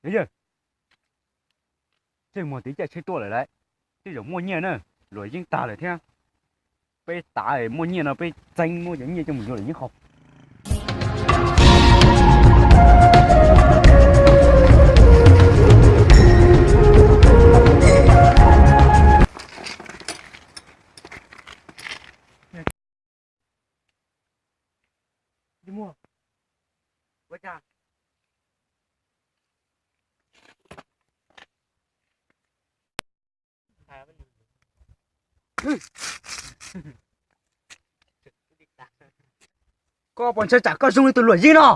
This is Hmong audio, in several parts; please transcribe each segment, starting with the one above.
Yog, Tsheej Muas tiv caij tsheb tuaj lawm lauj. Tej zaum muaj nyiaj na, luam yeeb tag lawm thiab. Peb tav muaj nyiaj no peb txeeb muab cov nyiaj coj mus yuav luam yeeb qhov. Koj puas ntshai tsam koj zoo li tus luam yeeb no?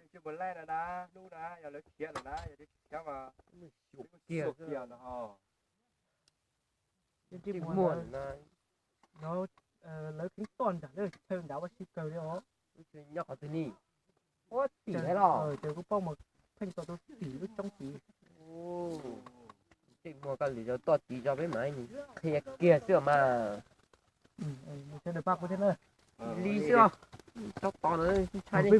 Tsis mus laij no na, hnub na yog lawv khiav lawm na, yog tsis khiav mas xyuam kiag no ho. Muaj na, lawv kheev toj nram chaw nrad ua si kawg li os. Nyob qhov twg ni? Ua tim los ces kuv paub mas pheej tau tim lub roob tid. Tej muag koj lwm zaus toj tid tso peb mam qhia kiag xwb mas. Li xwb os. Tsob tod na, ntshai li.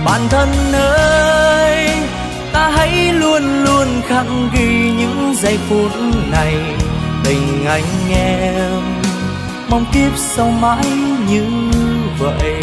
Bạn thân ơi, ta hãy luôn luôn khắc ghi những giây phút này. Tình anh em mong kiếp sau mãi như vậy.